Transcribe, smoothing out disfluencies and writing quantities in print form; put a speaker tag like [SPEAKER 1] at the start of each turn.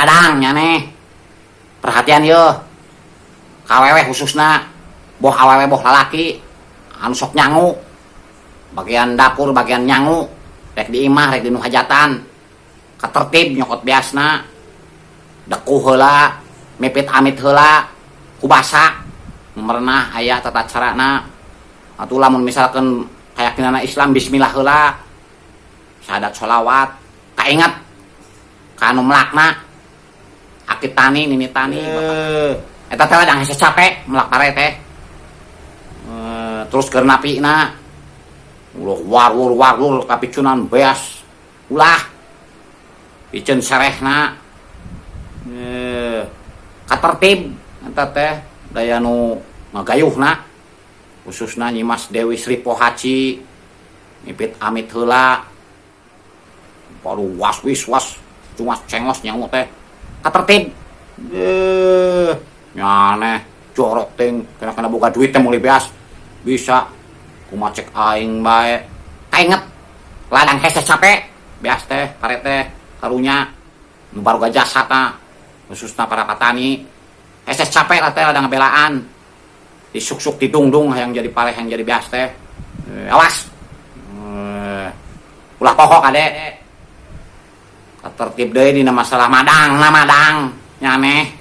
[SPEAKER 1] Madang nyaneh. Perhatian ye. Ka awewe khususna, boh awewe boh lalaki anu sok nyangu. Bagian dapur, bagian nyangu, rek di imah rek di nu hajatan. Katertib nyokot beasna. Dekuh heula, mipit amit heula, ku basa. Merenah aya tata carana. Atuh lamun misalkan keyakinan Islam, bismillah heula. Syahadat, sholawat, kainget ka anu melakna, aki tani, nini tani, eta teh ladang hese capek melak pare teh. Terus keur napina ulah warwur warwur kapicunan beas, ulah piceun serehna. Katertib eta teh daya nu ngagayuhna, khususna Nyimas Dewi Sri Pohaci, mipit amit heula baru was wis was cuma cengos nyangu teh. Katertib nyaneh jorok ting kena-kena boga duit teh meuli beas bisa kumaha cek aing bae. Kainget ladang hese capek beas teh, pare teh. Karunya nu baruga jasa tah, khususna para petani, hese capek lah teh ladang belaan disuksuk didungdung yang jadi pare, yang jadi beas teh. Awas, ulah poho kade. Tertib deui dina masalah madang na madang nyaneh.